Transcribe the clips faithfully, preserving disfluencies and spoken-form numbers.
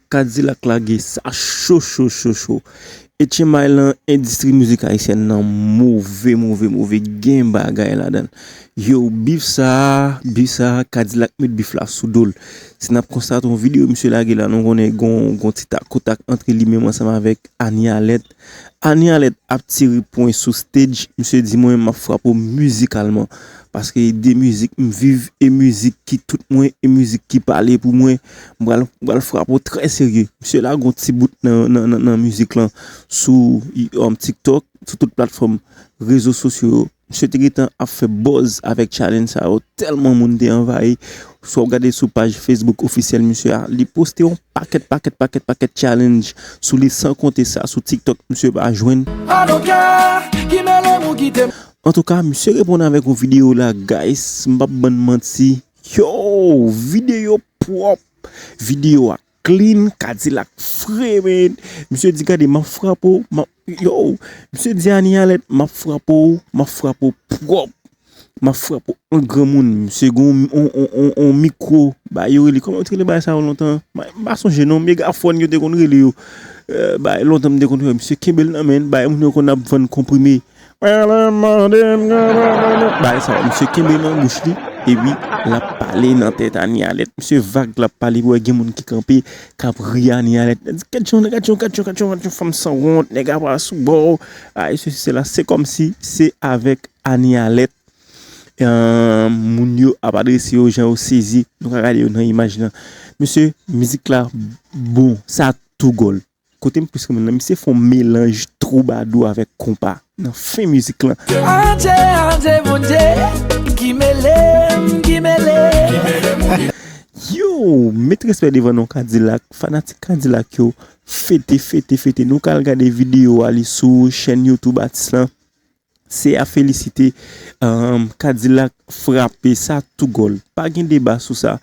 Kadilak lage sa cho cho cho cho. H M I lan, endistri mizik ayisyèn nan move, move, move. Gen bagay ladan l. Yo, bif sa, bif sa, Kadilak met bif la sou do l. Si n ap konstate yon videyo misye lage la, nou konnen gon, gon ti takotak antre li menm ansanm avèk Anie Alerte. Anie Alerte ap tire pwen sou stage, misye di mwen m ap frape w mizikalman. Paske e de mizik m viv, e mizik ki tout mwen, e mizik ki pale pou mwen. M pral, m pral frape w trè serye. Misye lage yon ti bout nan, nan, nan, nan mizik lan sou, um, TikTok, sou tout platfòm rezo sosyo yo. Misye te gentan ap fè buzz avèk challenge sa yo, tèlman moun te anvayi. Si w ap gade sou paj Facebook ofisyèl misye a, li poste yon pakèt, pakèt, pakèt, pakèt challenge sou li, san konte sa sou TikTok misye pa jwenn. Antouka, misye reponn avèk yon videyo la, guys, m p ap bann manti. Yo, videyo pwòp, videyo a clean, Kadilak fre, man. Misye di, "Gade, m ap frape w, m ap," yo, misye di, "Anie Alerte, m ap frape w, m ap frape w pwòp. M ap frape w an granmoun." Misye gen yon, yon, yon, yon, yon mikwo, ba yo rele, kòman yo te rele bagay sa yo lontan? M pa sonje non, megafòn yo te konn rele yo. Eh, bagay lontan m te konn wè, misye kenbe l nan men l, bagay moun yo konn ap vann konprime. Bagay sa, misye kenbe nan bouch li, epi l ap pale nan tèt Anie Alerte. Misye vag, l ap pale, pou wè gen moun ki kanpe, k ap ri Anie Alerte. Gad yon, gad yon, gad yon, gad yon, gad yon fanm sanwont, nèg ap asou bò. Ay, sesi, sela. Se kòmsi se avèk Anie Alerte, eh, moun yo ap adrese yo, jan yo sezi. Nou ka gade yo nan imaj lan. Mesye, mizik la bon, sa tou gòl. Kote m plis renmen nan, misye fè yon melanj twoubadou avèk konpa nan fen mizik lan. Adje, adje, Bondye, ki mele m, ki mele m. Yo, met respè devan non Kadilak, fanatik Kadilak yo, fete, fete, fete. Nou ka al gade videyo a li sou chèn YouTube atis lan. Se a felisite, um, Kadilak frape, sa tou gòl. Pa gen deba sou sa.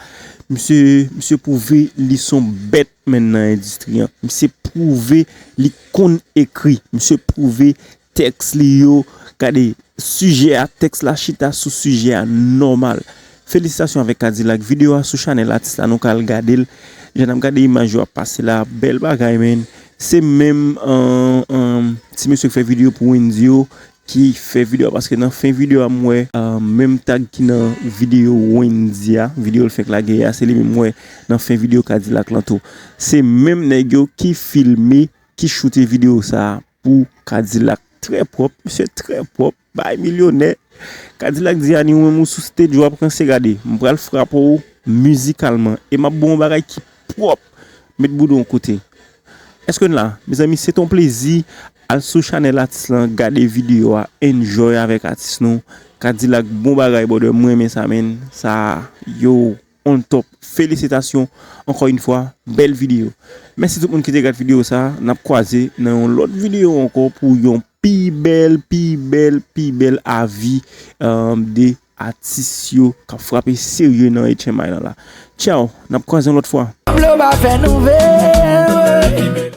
Misye, misye pwouve li se yon bèt menm nan endistri an. Misye pwouve li konn ekri. Misye pwouve tèks li yo. Gade, sijè a, tèks la chita sou sijè a nòmal. Felisitasyon avèk Kadilak. Videyo a sou chanèl atis la, nou ka al gade l. Jan n ap gade imaj yo ap pase la, bèl bagay, man. Se menm, um, um, ti mesye k fè videyo pou Wendy yo ki fè videyo a, paske nan fen videyo a m wè, ah, menm tag ki nan videyo Wendy a, videyo l fenk lage a, se li menm m wè nan fen videyo Kadilak lan tou. Se menm nèg yo ki filme, ki choute videyo sa a pou Kadilak. Trè pwòp, misye trè pwòp, bay milyonè. Kadilak di Ani, ou menm ou sou stage, w ap ranse, gade. M pral frape w mizikalman. E m ap ba w yon bagay ki pwòp. Met bouda w yon kote. Èske n la? Mezanmi, se t on plezi. Al sou chanèl atis lan, gade videyo a, enjoy avèk atis nou. Kadilak, bon bagay, brother, m renmen sa, man. Sa, yo, on top. Felisitasyon, ankò yon fwa, bèl videyo. Mèsi tout moun ki te gade videyo sa. N ap kwaze nan yon lòt videyo ankò pou yon pi bèl, pi bèl, pi bèl avi, um, de atis yo k ap frape serye nan H M I lan la. Tchaw, n ap kwaze yon lòt fwa. Pablo va fè nouvèl.